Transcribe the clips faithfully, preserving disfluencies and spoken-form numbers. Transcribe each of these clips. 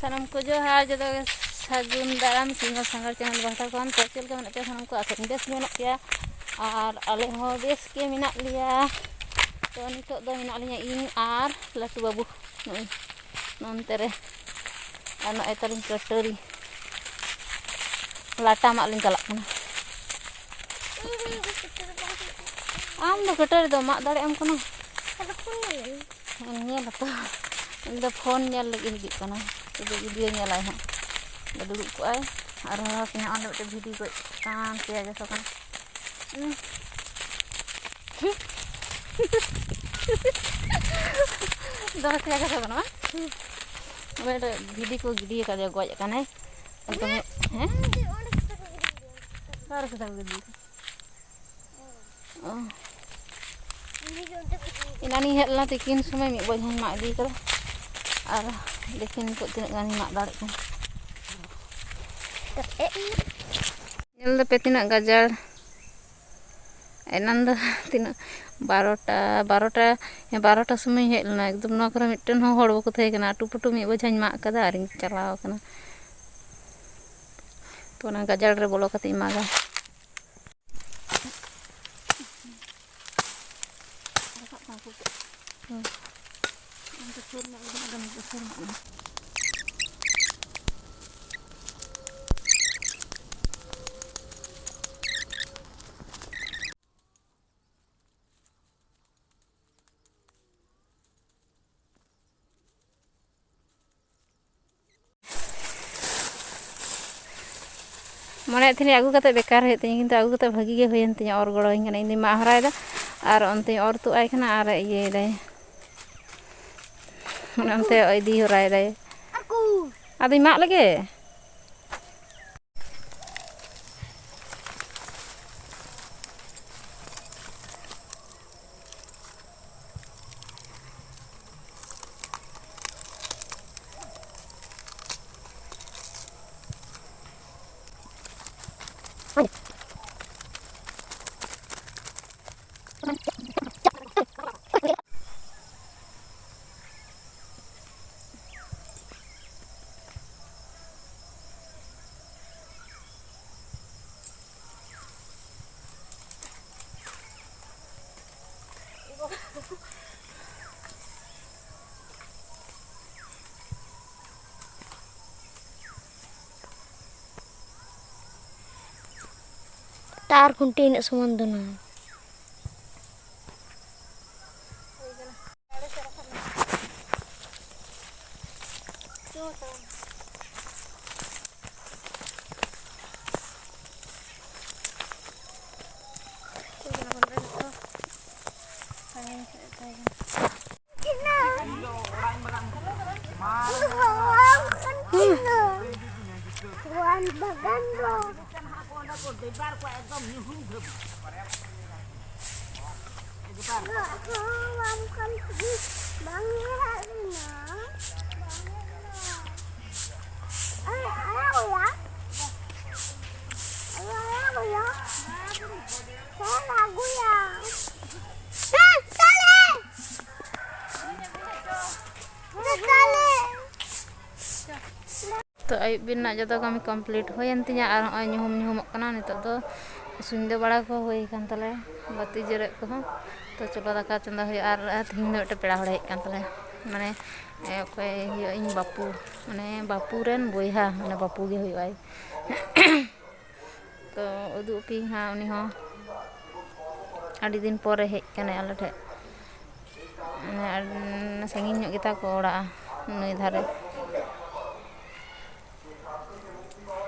ᱥᱟᱱᱟᱢ ᱠᱚ ᱡᱚᱦᱟᱨ, ᱡᱚᱛᱚ ᱜᱮ ᱥᱟᱹᱜᱩᱱ ᱫᱟᱨᱟᱢ ᱥᱤᱝᱦᱚ ᱥᱟᱸᱜᱷᱟᱨ ᱪᱮᱱᱮᱞ ᱯᱟᱦᱴᱟ ᱠᱷᱚᱱ᱾ ᱛᱚ, ᱪᱮᱫ ᱞᱮᱠᱟ ᱢᱮᱱᱟᱜ ᱯᱮᱭᱟ ᱥᱟᱱᱟᱢ ᱠᱚ? ᱟᱥᱟ ᱠᱚᱨᱮ ᱵᱮᱥ ᱜᱮ ᱢᱮᱱᱟᱜ ᱯᱮᱭᱟ, ᱟᱨ ᱟᱞᱮ ᱦᱚᱸ ᱵᱮᱥ ᱜᱮ ᱢᱮᱱᱟᱜ ᱞᱮᱭᱟ᱾ ᱛᱚ, ᱱᱤᱛᱚᱜ ᱫᱚ ᱢᱮᱱᱟᱜ ᱞᱤᱧᱟ ᱤᱧ ᱟᱨ ᱞᱟᱹᱴᱩ ᱵᱟᱹᱵᱩ ᱱᱚᱜᱼᱚᱭ ᱱᱚᱱᱛᱮ ᱨᱮ, ᱟᱨ ᱱᱚᱜᱼᱚᱭ ᱛᱟᱹᱞᱤᱧ ᱠᱟᱹᱴᱟᱹᱨᱤ ᱞᱟᱴᱟ ᱢᱟᱜ ᱞᱤᱧ ᱪᱟᱞᱟᱜ ᱠᱟᱱᱟ᱾ ᱟᱢ ᱫᱚ ᱠᱟᱹᱴᱟᱹᱨᱤ ᱫᱚ ᱢᱟᱜ ᱫᱟᱲᱮᱭᱟᱜ ᱟᱢ ᱠᱟᱱᱟ? ᱧᱮᱞ ᱟᱛᱚ, ᱩᱱᱤ ᱫᱚ ᱯᱷᱳᱱ ᱧᱮᱞ ᱞᱟᱹᱜᱤᱫ ᱦᱤᱡᱩᱜ ᱠᱟᱱᱟ᱾ ᱩᱱᱤ ᱫᱚ ᱵᱷᱤᱰᱤᱭᱳ ᱧᱮᱞᱟᱭ ᱦᱟᱸᱜ᱾ ᱚᱸᱰᱮ ᱫᱩᱲᱩᱵ ᱠᱚᱜᱼᱟᱭ ᱟᱨ ᱦᱚᱦᱚ ᱟᱹᱠᱤᱱᱟ, ᱚᱸᱰᱮ ᱢᱤᱫᱴᱮᱱ ᱵᱷᱤᱰᱤ ᱜᱚᱡ ᱠᱟᱱ ᱥᱮᱭᱟ ᱜᱮᱥᱚ ᱠᱟᱱᱟ᱾ ᱦᱩᱸ᱾ ᱫᱚᱢᱮ ᱥᱮᱭᱟ ᱜᱮᱥᱚ ᱠᱟᱱᱟ ᱵᱟᱝ? ᱚᱸᱰᱮ ᱢᱤᱫᱴᱮᱱ ᱵᱷᱤᱰᱤ ᱠᱚ ᱜᱤᱰᱤ ᱟᱠᱟᱫᱮᱭᱟ, ᱜᱚᱡ ᱟᱠᱟᱱᱟᱭ᱾ ᱮᱠᱫᱚᱢ, ᱦᱮᱸ? ᱚᱠᱟᱨᱮ ᱥᱮᱛᱟ ᱠᱚ ᱜᱤᱰᱤ ᱟᱠᱟᱫᱟ? ᱚ᱾ ᱮᱱᱟᱱᱤᱧ ᱦᱮᱡ ᱞᱮᱱᱟ ᱛᱤᱠᱤᱱ ᱥᱚᱢᱚᱭ, ᱢᱤᱫ ᱵᱚᱡᱷᱟᱧ ᱢᱟᱜ ᱤᱫᱤ ᱠᱟᱫᱟ᱾ ᱟᱨ ᱫᱮᱠᱷᱤ ᱱᱤᱛᱚᱜ ᱛᱤᱱᱟᱹᱜ ᱜᱟᱱᱤᱧ ᱢᱟᱜ ᱫᱟᱲᱮᱜ ᱠᱟᱱᱟ᱾ ᱧᱮᱞ ᱫᱟᱯᱮ ᱛᱤᱱᱟᱹᱜ ᱜᱟᱡᱟᱲ᱾ ᱮᱱᱟᱱ ᱫᱚ ᱛᱤᱱᱟᱹᱜ, ᱵᱟᱨᱚᱴᱟ, ᱵᱟᱨᱚᱴᱟ, ᱦᱮᱸ, ᱵᱟᱨᱚᱴᱟ ᱥᱚᱢᱚᱭ ᱤᱧ ᱦᱮᱡ ᱞᱮᱱᱟ᱾ ᱮᱠᱫᱚᱢ ᱱᱚᱣᱟ ᱠᱚᱨᱮ ᱢᱤᱫᱴᱮᱱ ᱦᱚᱸ ᱦᱚᱲ ᱵᱟᱠᱚ ᱛᱟᱦᱮᱸ ᱠᱟᱱᱟ᱾ ᱟᱹᱴᱩ ᱯᱟᱹᱴᱩ ᱢᱤᱫ ᱵᱚᱡᱷᱟᱧ ᱢᱟᱜ ᱠᱟᱫᱟ ᱟᱨᱤᱧ ᱪᱟᱞᱟᱣ ᱠᱟᱱᱟ᱾ ᱛᱚ ᱚᱱᱟ ᱜᱟᱡᱟᱲ ᱨᱮ ᱵᱚᱞᱚ ᱠᱟᱛᱮᱧ ᱢᱟᱜᱟ᱾ ᱨᱟᱠᱟᱵ ᱠᱟᱱᱟ ᱠᱚ᱾ ᱦᱩᱸ᱾ ᱚᱱᱛᱮ ᱥᱩᱨ ᱧᱚᱜ ᱞᱮᱠᱷᱟᱱ ᱟᱫᱚ ᱱᱚᱛᱮ ᱥᱩᱨ ᱧᱚᱜ ᱞᱮᱱᱟ᱾ ᱢᱚᱱᱮᱭᱮᱫ ᱛᱟᱦᱮᱱᱤᱧ ᱟᱹᱜᱩ ᱠᱟᱛᱮ ᱵᱮᱠᱟᱨ ᱦᱩᱭᱩᱜ ᱛᱤᱧᱟᱹ, ᱠᱤᱱᱛᱩ ᱟᱹᱜᱩ ᱠᱟᱛᱮ ᱵᱷᱟᱹᱜᱤ ᱜᱮ ᱦᱩᱭᱮᱱ ᱛᱤᱧᱟᱹ᱾ ᱚᱨ ᱜᱚᱲᱚᱣᱟᱹᱧ ᱠᱟᱱᱟ, ᱤᱧ ᱫᱚᱧ ᱢᱟᱜ ᱦᱚᱨᱟᱭᱮᱫᱟ ᱟᱨ ᱚᱱᱛᱮᱧ ᱚᱨ ᱛᱩᱜ ᱟᱭ ᱠᱟᱱᱟ ᱟᱨ ᱤᱭᱟᱹᱭᱮᱫᱟᱭ, ᱢᱟᱱᱮ ᱚᱱᱛᱮ ᱤᱫᱤ ᱦᱚᱨᱟᱭᱮᱫᱟᱭ᱾ ᱟᱫᱚᱧ ᱢᱟᱜ ᱞᱮᱜᱮ᱾ ᱛᱟᱨ ᱠᱷᱩᱱᱴᱤ ᱤᱱᱟᱹᱜ ᱥᱚᱢᱟᱱ ᱫᱚ ᱱᱟᱝ᱾ ᱛᱚ, ᱟᱹᱭᱩᱵ ᱵᱮᱨ ᱨᱮᱱᱟᱜ ᱡᱚᱛᱚ ᱠᱟᱹᱢᱤ complete ᱦᱩᱭᱮᱱ ᱛᱤᱧᱟ᱾ ᱟᱨ ᱱᱚᱜᱼᱚᱭ ᱧᱩᱦᱩᱢ ᱧᱩᱦᱩᱢᱚᱜ ᱠᱟᱱᱟ ᱱᱤᱛᱚᱜ ᱫᱚ᱾ ᱤᱥᱤᱱ ᱫᱚ ᱵᱟᱲᱟ ᱠᱚ ᱦᱩᱭ ᱟᱠᱟᱱ ᱛᱟᱞᱮᱭᱟ, ᱵᱟᱹᱛᱤ ᱡᱮᱨᱮᱫ ᱠᱚᱦᱚᱸ᱾ ᱛᱚ, ᱪᱚᱞᱚ ᱫᱟᱠᱟ ᱪᱚᱸᱫᱟ ᱦᱩᱭᱩᱜᱼᱟ᱾ ᱟᱨ, ᱟᱨ ᱛᱮᱦᱮᱧ ᱫᱚ ᱢᱤᱫᱴᱮᱱ ᱯᱮᱲᱟ ᱦᱚᱲᱮ ᱦᱮᱡ ᱟᱠᱟᱱ ᱛᱟᱞᱮᱭᱟ, ᱢᱟᱱᱮ, ᱮ, ᱚᱠᱚᱭ ᱦᱩᱭᱩᱜᱼᱟ, ᱤᱧ ᱵᱟᱹᱯᱩ, ᱢᱟᱱᱮ, ᱵᱟᱹᱯᱩ ᱨᱮᱱ ᱵᱚᱭᱦᱟ, ᱢᱟᱱᱮ, ᱵᱟᱹᱯᱩ ᱜᱮ ᱦᱩᱭᱩᱜᱼᱟᱭ᱾ ᱛᱚ, ᱩᱫᱩᱜ ᱟᱯᱮᱭᱟᱹᱧ ᱦᱟᱸᱜ, ᱩᱱᱤ ᱦᱚᱸ ᱟᱹᱰᱤ ᱫᱤᱱ ᱯᱚᱨᱮ ᱦᱮᱡ ᱠᱟᱱᱟᱭ ᱟᱞᱮ ᱴᱷᱮᱡ᱾ ᱢᱟᱱᱮ, ᱟᱨ ᱥᱟᱺᱜᱤᱧ ᱧᱚᱜ ᱜᱮᱛᱟ ᱠᱚ ᱚᱲᱟᱜ ᱱᱟᱹᱭ ᱫᱷᱟᱨᱮ᱾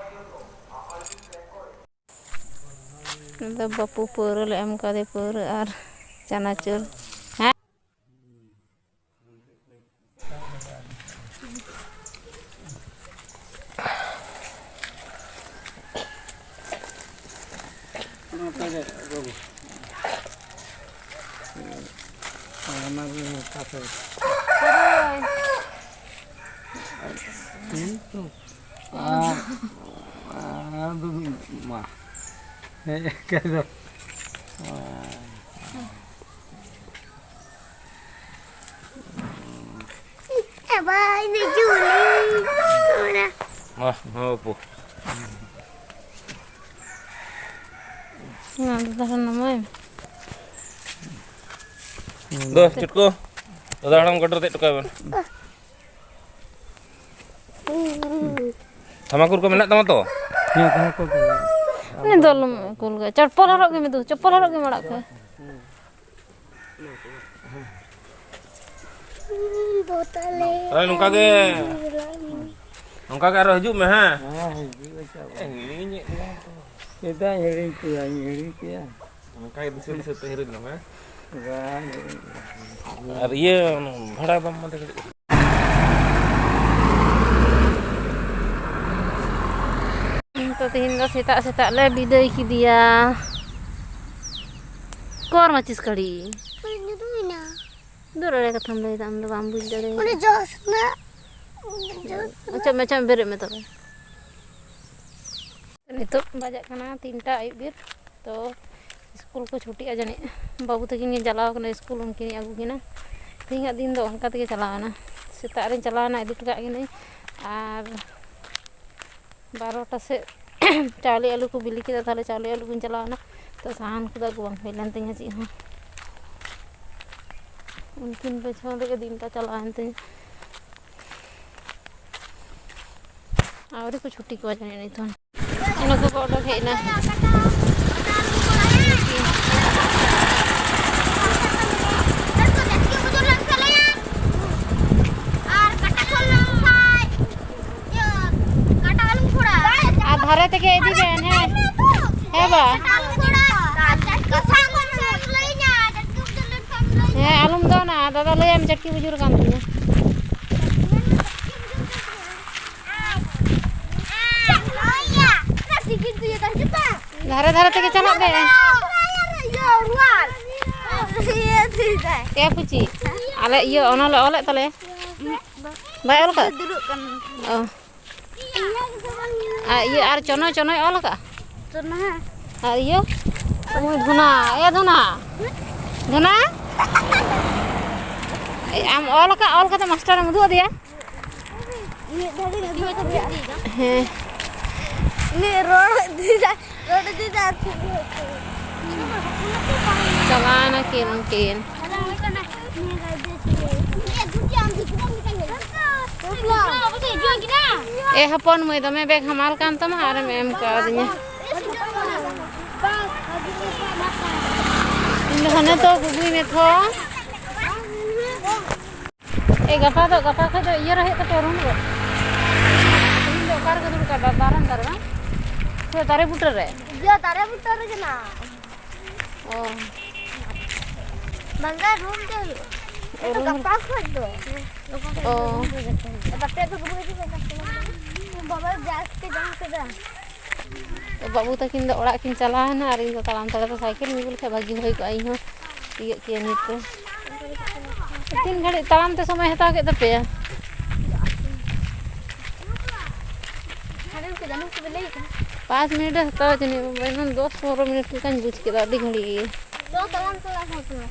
ᱟᱫᱚ ᱵᱟᱹᱯᱩ ᱯᱟᱹᱣᱨᱟᱹ ᱞᱮ ᱮᱢ ᱠᱟᱫᱮ, ᱯᱟᱹᱣᱨᱟᱹ ᱟᱨ ᱪᱟᱱᱟᱪᱩᱨ᱾ ᱦᱮᱸ? ᱚᱱᱟ ᱨᱮ ᱛᱟᱯᱚᱨ ᱟᱨ, ᱟᱨ ᱫᱚ ᱢᱟ᱾ ᱦᱮᱸ, ᱮᱱᱠᱷᱟᱡ ᱫᱚ᱾ ᱪᱟᱵᱟᱭᱮᱱᱟ ᱡᱩᱞᱤ᱾ ᱚᱱᱟ ᱢᱟ, ᱢᱟ, ᱵᱟᱹᱵᱩ᱾ ᱱᱚᱣᱟ ᱫᱚ ᱛᱟᱦᱮᱱ ᱱᱟᱢᱟᱭ᱾ ᱫᱚ ᱪᱩᱴᱠᱩ, ᱫᱟᱫᱟ ᱦᱟᱲᱟᱢ ᱜᱟᱹᱰᱤ ᱨᱮ ᱫᱮᱡ ᱦᱚᱴᱚ ᱠᱟᱭ ᱵᱮᱱ᱾ ᱛᱷᱟᱢᱟᱠᱩᱨ ᱠᱚ ᱢᱮᱱᱟᱜ ᱛᱟᱢᱟ ᱛᱚ? ᱦᱮᱸ, ᱛᱷᱟᱢᱟᱠᱩᱨ ᱠᱚ ᱢᱮᱱᱟᱜᱼᱟ᱾ ᱩᱱᱤ ᱫᱚ ᱟᱞᱚᱢ ᱠᱩᱞ ᱠᱟᱭᱟ᱾ ᱪᱚᱯᱯᱚᱞ ᱦᱚᱨᱚᱜ ᱜᱮ ᱢᱮᱫᱩ, ᱪᱚᱯᱯᱚᱞ ᱦᱚᱨᱚᱜ ᱜᱮᱢ ᱟᱲᱟᱜ ᱠᱟᱭᱟ᱾ ᱛᱟᱦᱞᱮ ᱱᱚᱝᱠᱟ ᱜᱮ, ᱱᱚᱝᱠᱟ ᱜᱮ ᱟᱨᱚ ᱦᱤᱡᱩᱜ ᱢᱮ, ᱦᱮᱸ? ᱦᱮᱸ, ᱦᱤᱡᱩᱜ ᱢᱮ, ᱪᱟᱞᱟᱜ ᱢᱮ᱾ ᱦᱤᱲᱤᱧᱮᱫ ᱢᱮᱭᱟ ᱛᱚ᱾ ᱪᱮᱫᱟᱜ ᱤᱧ ᱦᱤᱲᱤᱧ ᱠᱮᱭᱟ? ᱤᱧ ᱦᱤᱲᱤᱧ ᱠᱮᱭᱟ? ᱚᱱᱠᱟ ᱜᱮ ᱫᱤᱥᱟᱹ ᱫᱤᱥᱟᱹ ᱛᱮ ᱦᱤᱲᱤᱧ ᱢᱮ᱾ ᱵᱟᱝ ᱦᱤᱲᱤᱧ᱾ ᱟᱨ ᱤᱭᱟᱹ, ᱵᱷᱟᱲᱟ ᱵᱟᱢ ᱮᱢᱟ ᱫᱮ ᱠᱟᱹᱴᱤᱡ? ᱛᱚ ᱛᱮᱦᱮᱧ ᱫᱚ ᱥᱮᱛᱟᱜ ᱥᱮᱛᱟᱜ ᱞᱮ ᱵᱤᱫᱟᱹᱭ ᱠᱮᱫᱮᱭᱟ᱾ ᱠᱚᱨ ᱢᱟᱹᱪᱤᱥ ᱠᱟᱹᱲᱤ᱾ ᱧᱩᱨᱩᱭᱮᱱᱟ᱾ ᱫᱩᱨ ᱮᱲᱮ ᱠᱟᱛᱷᱟᱢ ᱞᱟᱹᱭᱫᱟ, ᱟᱢ ᱫᱚ ᱵᱟᱢ ᱵᱩᱡᱽ ᱫᱟᱲᱮᱭᱟᱜᱼᱟ᱾ ᱚᱸᱰᱮ ᱡᱚᱥ ᱨᱮᱱᱟᱜ, ᱡᱚᱥ ᱨᱮᱱᱟᱜ᱾ ᱟᱪᱪᱷᱟ, ᱢᱟᱪᱷᱟ, ᱵᱮᱨᱮᱫ ᱢᱮ ᱛᱚᱵᱮ᱾ ᱱᱤᱛᱚᱜ ᱵᱟᱡᱟᱜ ᱠᱟᱱᱟ ᱛᱤᱱᱴᱟ ᱟᱹᱭᱩᱵ ᱵᱮᱨ᱾ ᱛᱚ ᱥᱠᱩᱞ ᱠᱚ ᱪᱷᱩᱴᱤᱜᱼᱟ ᱡᱟᱹᱱᱤᱡ᱾ ᱵᱟᱹᱵᱩ ᱛᱟᱹᱠᱤᱱ ᱠᱤᱱ ᱪᱟᱞᱟᱣ ᱠᱟᱱᱟ ᱥᱠᱩᱞ, ᱩᱱᱠᱤᱱᱤᱧ ᱟᱹᱜᱩ ᱠᱤᱱᱟ᱾ ᱛᱮᱦᱮᱧᱟᱜ ᱫᱤᱱ ᱫᱚ ᱚᱱᱠᱟ ᱛᱮᱜᱮ ᱪᱟᱞᱟᱣᱮᱱᱟ᱾ ᱥᱮᱛᱟᱜ ᱨᱤᱧ ᱪᱟᱞᱟᱣᱮᱱᱟ, ᱤᱫᱤ ᱦᱚᱴᱚ ᱠᱟᱜ ᱠᱤᱱᱟᱹᱧ᱾ ᱟᱨ ᱵᱟᱨᱚᱴᱟ ᱥᱮᱫ ᱪᱟᱣᱞᱮ ᱟᱹᱞᱩ ᱠᱚ ᱵᱤᱞᱤ ᱠᱮᱫᱟ, ᱛᱟᱦᱞᱮ ᱪᱟᱣᱞᱮ ᱟᱹᱞᱩ ᱠᱚᱧ ᱪᱟᱞᱟᱣᱮᱱᱟ᱾ ᱛᱚ ᱥᱟᱦᱟᱱ ᱠᱚᱫᱚ ᱟᱹᱜᱩ ᱵᱟᱝ ᱦᱩᱭ ᱞᱮᱱ ᱛᱤᱧᱟᱹ ᱪᱮᱫ ᱦᱚᱸ᱾ ᱩᱱᱠᱤᱱ ᱯᱮᱪᱷᱚᱱ ᱨᱮᱜᱮ ᱫᱤᱱᱴᱟ ᱪᱟᱞᱟᱣᱮᱱ ᱛᱤᱧᱟᱹ᱾ ᱟᱹᱣᱨᱤ ᱠᱚ ᱪᱷᱩᱴᱤ ᱠᱚᱣᱟ ᱡᱟᱹᱱᱤᱡ ᱱᱤᱛ ᱦᱚᱸ᱾ ᱤᱱᱟᱹ ᱠᱚᱠᱚ ᱚᱰᱚᱠ ᱦᱮᱡ ᱮᱱᱟ᱾ ᱟᱨ ᱫᱷᱟᱨᱮ ᱛᱮᱜᱮ ᱤᱫᱤ ᱵᱮᱱ, ᱦᱮᱸ᱾ ᱦᱮᱸ ᱵᱟ᱾ ᱦᱮᱸ, ᱟᱞᱚᱢ ᱫᱚᱱᱟ, ᱫᱟᱫᱟ ᱞᱟᱹᱭᱟᱢ ᱪᱟᱹᱴᱠᱤ ᱵᱩᱡᱩᱨ ᱠᱟᱱ ᱛᱤᱧᱟ᱾ ᱫᱷᱟᱨᱮ ᱫᱷᱟᱨᱮ ᱛᱮᱜᱮ ᱪᱟᱞᱟᱜ ᱵᱮᱱ᱾ ᱮ ᱯᱩᱪᱤ, ᱟᱞᱮ ᱤᱭᱟᱹ ᱚᱱᱚᱞᱮ ᱚᱞᱮᱫ ᱛᱟᱞᱮᱭᱟ᱾ ᱵᱟᱭ ᱚᱞ ᱠᱟᱜ? ᱫᱩᱲᱩᱵ ᱠᱟᱱ᱾ ᱚ᱾ ᱟᱨ ᱤᱭᱟᱹ ᱟᱨ ᱪᱚᱱᱚᱭ, ᱪᱚᱱᱚᱭ ᱚᱞ ᱠᱟᱜ? ᱪᱚᱱᱚᱭ᱾ ᱟᱨ ᱤᱭᱟᱹ? ᱩᱭ ᱫᱷᱩᱱᱟ, ᱮ ᱫᱷᱩᱱᱟ᱾ ᱫᱷᱩᱱᱟ? ᱟᱢ ᱚᱞ ᱠᱟᱜ, ᱚᱞ ᱠᱟᱛᱮ ᱢᱟᱥᱴᱟᱨᱮᱢ ᱩᱫᱩᱜ ᱟᱫᱮᱭᱟ? ᱢᱤᱫ ᱫᱷᱟᱣ ᱞᱤᱧ ᱩᱫᱩᱜ ᱟᱫᱮᱭᱟ᱾ ᱦᱮᱸ᱾ ᱩᱱᱤ ᱨᱚᱲ ᱤᱫᱤᱭᱮᱫᱟ, ᱨᱚᱲ ᱤᱫᱤᱭᱮᱫᱟ ᱟᱨ ᱪᱮᱫ ᱦᱚᱸ ᱵᱟᱝ᱾ ᱪᱟᱞᱟᱣ ᱱᱟᱠᱤᱱ ᱩᱱᱠᱤᱱ᱾ ᱮ ᱦᱚᱯᱚᱱ ᱢᱟᱹᱭ, ᱫᱚᱢᱮ ᱵᱮᱜᱽ ᱦᱟᱢᱟᱞ ᱠᱟᱱ ᱛᱟᱢᱟ ᱟᱨᱮᱢ ᱮᱢ ᱠᱟᱣᱫᱤᱧᱟ᱾ ᱤᱧ ᱫᱚ ᱦᱟᱱᱮ ᱛᱚ ᱜᱩᱜᱩᱭ ᱢᱮ ᱛᱷᱚ᱾ ᱮ, ᱜᱟᱯᱟ ᱫᱚ, ᱜᱟᱯᱟ ᱠᱷᱚᱡ ᱫᱚ ᱤᱭᱟᱹ ᱨᱮ ᱦᱮᱡ ᱠᱟᱛᱮ ᱨᱩᱢ ᱨᱮ᱾ ᱛᱮᱦᱮᱧ ᱫᱚ ᱚᱠᱟ ᱨᱮᱠᱚ ᱫᱩᱲᱩᱵ ᱠᱟᱜᱼᱟ? ᱵᱟᱨᱟᱱᱫᱟ ᱨᱮ ᱵᱟᱝ? ᱥᱮ ᱫᱟᱨᱮ ᱵᱩᱴᱟᱹ ᱨᱮ? ᱤᱭᱟᱹ, ᱫᱟᱨᱮ ᱵᱩᱴᱟᱹ ᱨᱮᱜᱮ ᱱᱟ᱾ ᱚ᱾ ᱵᱟᱝᱜᱟᱞ ᱨᱩᱢ ᱛᱮ ᱦᱩᱭᱩᱜᱼᱟ᱾ ᱚ, ᱮ ᱛᱚ ᱨᱩᱢ ᱨᱮ᱾ ᱜᱟᱯᱟ ᱠᱷᱚᱡ ᱫᱚ᱾ ᱚ᱾ ᱵᱟᱯᱮ ᱫᱚ ᱨᱩᱢ ᱨᱮ ᱫᱚ ᱵᱟᱯᱮ ᱧᱟᱢ ᱠᱟᱫᱟ᱾ ᱵᱟᱵᱟ ᱡᱟᱹᱥᱛᱤ ᱡᱟᱢ ᱠᱮᱫᱟ᱾ ᱛᱚ ᱵᱟᱹᱵᱩ ᱛᱟᱹᱠᱤᱱ ᱫᱚ ᱚᱲᱟᱜ ᱠᱤᱱ ᱪᱟᱞᱟᱣ ᱮᱱᱟ ᱟᱨ ᱤᱧ ᱫᱚ ᱛᱟᱲᱟᱢ ᱛᱟᱲᱟᱢ ᱛᱮ ᱥᱟᱭᱠᱮᱞ ᱟᱹᱜᱩ ᱞᱮᱠᱷᱟᱡ ᱵᱷᱟᱹᱜᱤ ᱦᱩᱭ ᱠᱚᱜᱼᱟ, ᱤᱧ ᱦᱚᱸ ᱛᱤᱭᱟᱹᱜ ᱠᱮᱭᱟ ᱱᱤᱛ ᱫᱚ᱾ ᱛᱤᱱ ᱜᱷᱟᱹᱲᱤᱡ ᱛᱟᱲᱟᱢ ᱛᱮ ᱥᱚᱢᱚᱭ ᱦᱟᱛᱟᱣ ᱠᱮᱫ ᱛᱟᱯᱮᱭᱟ? ᱦᱟᱱᱮ ᱩᱱᱠᱩ ᱡᱟᱹᱱᱩᱢ ᱠᱚᱯᱮ ᱞᱟᱹᱭ ᱠᱟᱱᱟ? ᱯᱟᱸᱪ ᱢᱤᱱᱤᱴ ᱮ ᱦᱟᱛᱟᱣᱟ ᱡᱟᱹᱱᱤᱡ, ᱵᱟᱵᱟ, ᱮᱱᱟᱝ ᱫᱚᱥ ᱯᱚᱱᱨᱚ ᱢᱤᱱᱤᱴ ᱞᱮᱠᱟᱧ ᱵᱩᱡᱽ ᱠᱮᱫᱟ, ᱟᱹᱰᱤ ᱜᱷᱟᱹᱲᱤᱡ ᱜᱮ᱾ ᱫᱚ ᱛᱟᱲᱟᱢ ᱛᱟᱲᱟᱢ ᱦᱚᱸ ᱠᱟᱱᱟ᱾